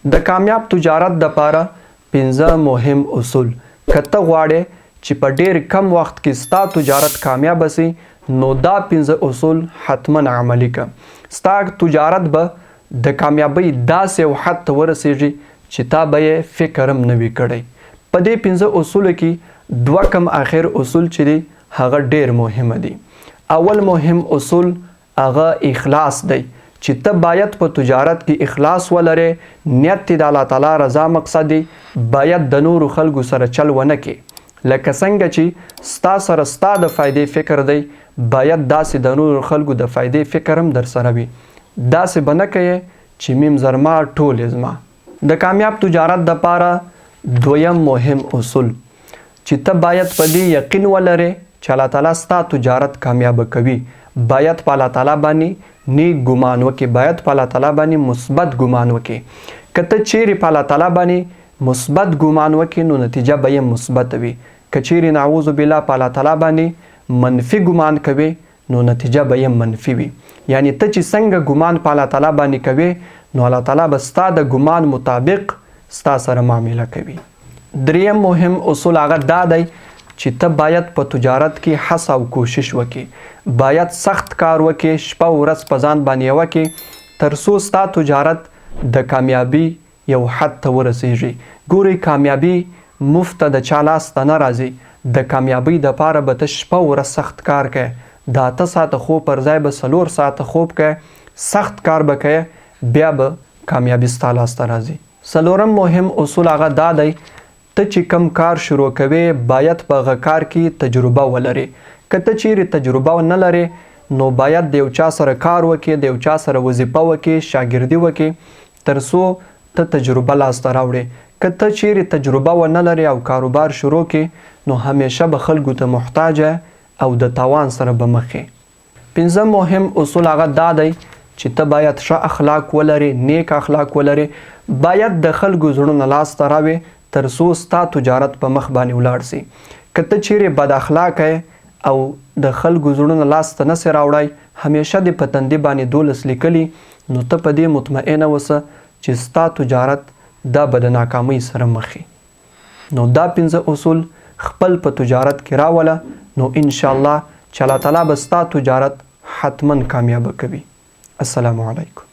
د کامیاب تجارت دپاره پنځه مهم اصول. که ته غواړې چې په ډیر کم وخت کې ستا تجارت کامیابه سي نو دا پنځه اصول حتما عملي که. ستا تجارت به د کامیابۍ داسې یو حد ته ورسیږي چې تا به یې فکر هم نه وي کړی. په دې پنځه اصولو کې دوه کم اخر اصول چې دي هغه ډیر مهم دي. اول مهم اصول هغه اخلاص دی چې ته باید په تجارت کې اخلاص ولرې، نیت دې د الله تعالی رضا مقصد دی، باید د نورو خلکو سره چل ونه کې، لکه څنګه چې ستا سره ستا د فایدې فکر دی باید داسې د نورو خلکو د فایدې فکر هم درسره وي، داسې به نه کوې چې میم زرما ټولې زما. د کامیاب تجارت دپاره دویم مهم اصول چې ته باید په دې یقین ولرې چې الله تعالی ستا تجارت کامیابه کوي، باید په الله تعالی باندې نیک ګمان وکړې، باید په الله تعالی باندې مثبت ګمان وکړې. که ته چیرې په الله تعالی باندې مثبت ګمان وکړې نو نتیجه به یې مثبته وي. که چیرې نعوذ بالله په الله تعالی باندې منفي ګمان کوې نو نتیجه به یې منفي وي. یعنی ته چې څنګه ګمان په الله تعالی باندې کوې نو الله تعالی به ستا د ګمان مطابق ستا سره معامله کوي. دریم مهم اصول هغه دا دی چې ته باید په تجارت کې هڅه او کوشش وکړې، باید سخت کار وکړې، شپه او ورځ په ځان باندې یوه کړې تر څو ستا تجارت د کامیابي یو حد ته ورسیږي. ګورئ کامیابي مفته د چا لاس ته نه راځي، د کامیابۍ د پاره به ته شپه ورځ سخت کار کوې، د اته ساعته خوب پر ځای به څلور ساعته خوب کوې، سخت کار به کوې بیا به کامیابي ستا لاس ته راځي. څلورم مهم اصول هغه دا دی ته چې کوم کار شروع کوې باید په هغه کار کې تجربه ولرې، که ته چیرې تجربه نه لرې نو باید د یو چا سره کار وکړې، د یو چا سره وظیفه وکړې، شاګردي وکړې تر څو ته تجربه لاسته راوړې. که ته چیرې تجربه ونه لرې او کاروبار شروع کړې نو همیشه به خلکو ته محتاج او د تاوان سره به مخ یې. پنځم مهم اصول هغه دا دی چې ته باید ښه اخلاق ولرې، نیک اخلاق ولرې، باید د خلکو زړونه لاسته راوې تر څو ستا تجارت په مخ باندې ولاړ سي. که ته چیرې بد اخلاقه یې او د خلکو زړونه لاسته نه سې راوړای، همیشه دې په تندي باندې دولس لیکلي، نو ته په دې مطمئنه اوسه چې ستا تجارت دا به د ناکامۍ سره مخ وي. نو دا پنځه اصول خپل په تجارت کې راوله نو ان شاء الله چې الله تعالی به ستا تجارت حتما کامیابه کوي. السلام علیکم.